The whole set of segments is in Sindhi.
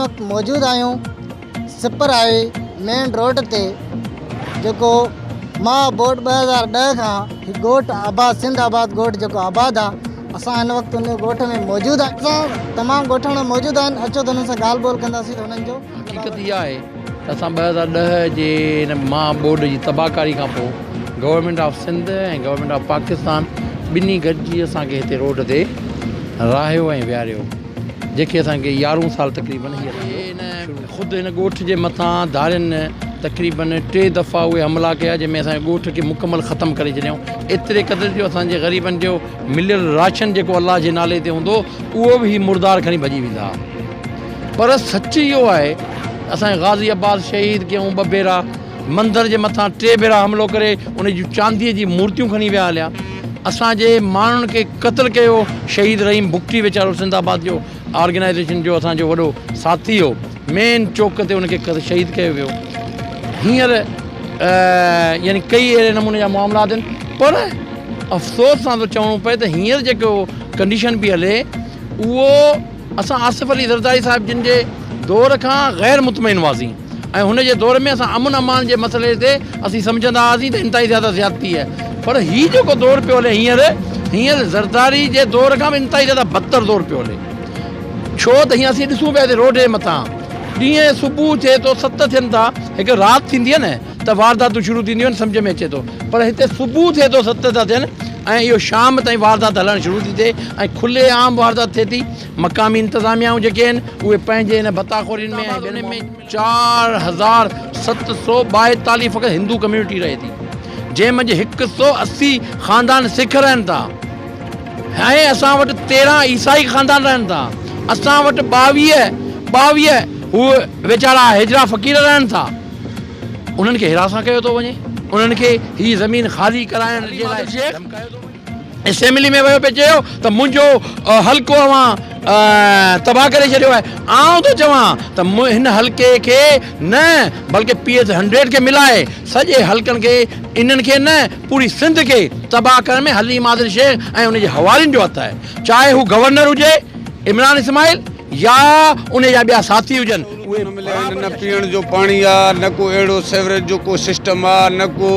وقت موجود آهيون super highway main road تي جيڪو مها بورڊ 2010 کان هي ڳوٺ آباد سنڌ آباد ڳوٺ جيڪو آباد آ اسان هن وقت ان ڳوٺ ۾ موجود آهيون اسان تمام ڳوٺاڻا موجود آهن اچو ته انهن سان ڳالهه ٻولهه ڪنداسين ته انهن جو حقيقت اها آهي ته اسان 2010 جي ان مها ٻوڏ جي تباهڪاري کان پوء government of Sindh ۽ government of Pakistan ٻنهي گڏجي اسان کي هتي روڊ تي راهيو ۽ ويهاريو جنهن کي اسان کي يارهون سال تقريبن هي اسان جو خود هن ڳوٺ جي مٿان ڌارين تقريبن ٽي دفعا اهي حملا ڪيا جنهن ۾ اسان جي ڳوٺ کي مڪمل ختم ڪري ڇڏيائون ايتري قدر جو اسان جي غريبن جو مليل راشن جيڪو الله جي نالي تي هوندو اهو به هي مردار کڻي ڀڄي ويندا ها پر سچ اهو آهي اسان جي غازي عباس شهيد ڪيائون ٻه ڀيرا مندر جي مٿان ٽي ڀيرا حملو ڪري ان جون چانديء جي مورتيون کڻي ويا هليا اسان جي ماڻهن کي قتل ڪيو شهيد رحيم بگٽي ويچارو سنڌ آباد جو آرگنائيزيشن جو اسان جو وڏو ساٿي هو مين چوڪ تي ان کي شهيد ڪيو ويو هينئر يعني ڪئي اهڙي نموني جا معاملات آهن پر افسوس سان ٿو چوڻو پئي ته هينئر جيڪو ڪنڊيشن پئي هلي اهو اسان آصف علي زرداري صاحب جن جي دور کان غير مطمئن هئاسين ۽ هن جي دور ۾ اسان امن امان جي مسئلي تي اسين سمجهندا هئاسين ته انتهائي زياده زيادتي آهي پر هي جيڪو دور پيو هلي هينئر هينئر زرداري جي دور کان به انتهائي زياده بدتر دور پيو هلي ڇو ته هينئر اسين ڏسون پيا هتي روڊ جي مٿان ڏينهن صبح ٿئي ٿو ست ٿين ٿا هڪ رات ٿيندي آهي نه ته وارداتون شروع ٿينديون آهن سمجهه ۾ اچي ٿو پر هتي صبح ٿئي ٿو ست ٿا ٿين ۽ اهو شام تائين واردات هلڻ شروع ٿي ٿئي ۽ کلي عام واردات ٿئي ٿي مقامي انتظاميائون جيڪي آهن اهي پنهنجي ان ڀتاخورين ۾ ۽ ٻين ۾ 4742 فقط هندو ڪميونٽي رهي ٿي جنهن منجهه هڪ سو 80 خاندان سک رهن ٿا ۽ اسان وٽ 13 عيسائي خاندان رهن ٿا اسان وٽ 22 22 هو ويچارا هجرا فقير رهن ٿا انهن کي هراسان ڪيو ٿو وڃي، انهن کي هي زمين خالي ڪرائڻ جي لاء ڌمڪايو ٿو وڃي. اسيمبلي ۾ ويو پئي چيو ته منهنجو حلقو اوهان تباهه ڪري ڇڏيو آهي، آئون ٿو چوان ته هن حلقي کي نه بلڪه پي ايس هنڊريڊ کي ملائي سڄي حلقن کي انهن کي نه پوري سنڌ کي تباهه ڪرڻ ۾ حليم عادل شيخ ۽ ان جي حوارين جو هٿ آهي چاهي هو گورنر هجي عمران اسماعيل يا ان جا ٻيا ساٿي هجن اهي نه مليا آهن نه پيئڻ جو پاڻي آ نه ڪو اهڙو سيوريج جو ڪو سسٽم آ نه ڪو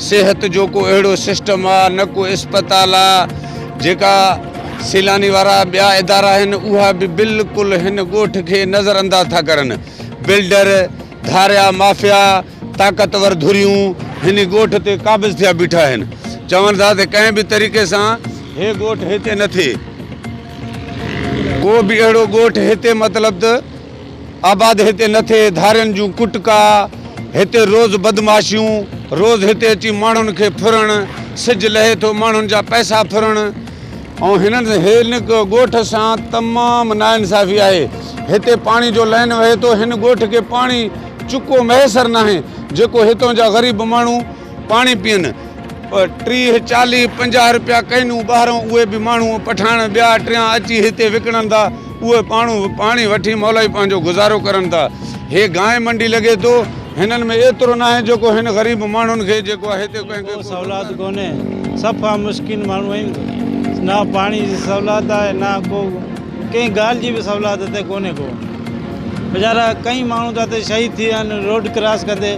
صحت جو ڪو اهڙو سسٽم آ نه ڪو اسپتال آ جيڪا سيلاني وارا ٻيا ادارا آهن اها به بلڪل هن ڳوٺ کي نظر انداز ٿا ڪرن بلڊر ڌاريا مافيا طاقتور ڌريون هن ڳوٺ تي قابض ٿيا بيٺا آهن چون ٿا ته ڪنهن به طريقي سان هي ڳوٺ هتي نه ٿئي ڪو به اهڙو ڳوٺ هتي مطلب ته آباد هتي نه ٿئي، ڌارين جون ڪٽڪا، هتي روز بدمعاشيون، روز هتي اچي ماڻهن کي ڦرڻ، سج لهي ٿو ماڻهن جا پئسا ڦرڻ ۽ هنن هن ڳوٺ سان تمام ناانصافي آهي، هتي پاڻي جو لائن وهي ٿو هن ڳوٺ کي پاڻي چڪو ميسر ناهي جيڪو هتون جا غريب ماڻهو پاڻي پيئن. 30، 40، 50 رپيا ڪينون ٻاهرئون اهي به ماڻهو پٺاڻ ٻيا ٽيان اچي هتي وڪڻن ٿا اهي پاڻو پاڻي وٺي مولائي پنهنجو گذارو ڪرن ٿا هي گانء منڊي لڳي ٿو هنن ۾ ايترو ناهي جيڪو هن غريب ماڻهن کي جيڪو آهي هتي ڪنهن کي ڪو سهولات ڪونهي صفا مسڪين ماڻهو آهيون نه پاڻي جي سهولات آهي نه ڪو ڪنهن ڳالهه جي به سهولات هتي ڪونهي ڪو ويچارا ڪئي ماڻهو ته هتي شهيد ٿي ويا آهن روڊ ڪراس ڪندي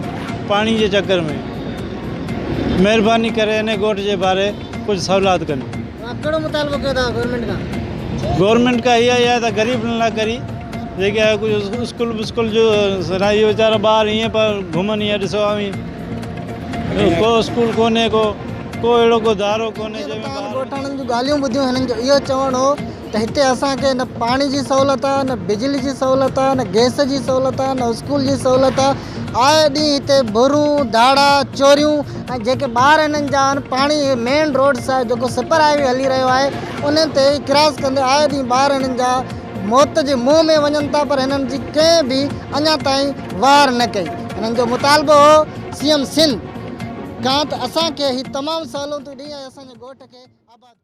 پاڻي جي چڪر ۾ مهرباني ڪري انهي ڳوٺ جي باري ڪجهه سهولات ڪن. اوهان ڪهڙو مطالبو ڪيو ٿا گورنمينٽ کان؟ گورنمينٽ کان اها ئي آهي ته غريبن لاء ڪري جيڪي آهي ڪجهه اسڪول بسڪول جو اهي ويچارا ٻار ائين پيا گهمن ائين ڏسو اوهين ڪو اسڪول ڪونهي ڪو ڪو اهڙو ڪو ادارو ڪونهي جنهن ۾ ٻار. ڳوٺاڻن جون ڳالهيون ٻڌيون هنن جو اهو چوڻ هو ته هتي اسان کي نه پاڻي جي سهولت آهي نه بجلي جي سهولت آهي نه گئس جي سهولت آهي نه اسڪول جي سهولت آهي آئي ڏينهن هتي ڀرون ڌاڙا چوريون ۽ جيڪي ٻار هنن جا آهن پاڻي مين روڊ سان جيڪو سپر هاء وي هلي رهيو آهي انهن تي ڪراس ڪندي آئي ڏينهن ٻار هنن جا موت جي منهن ۾ وڃن ٿا پر هنن جي ڪنهن به اڃا تائين واهر نه ڪئي هنن جو مطالبو هو سي ايم سنڌ کان ته اسان کي هي تمام سهولتون ڏئي ۽ اسان جي ڳوٺ کي آباد.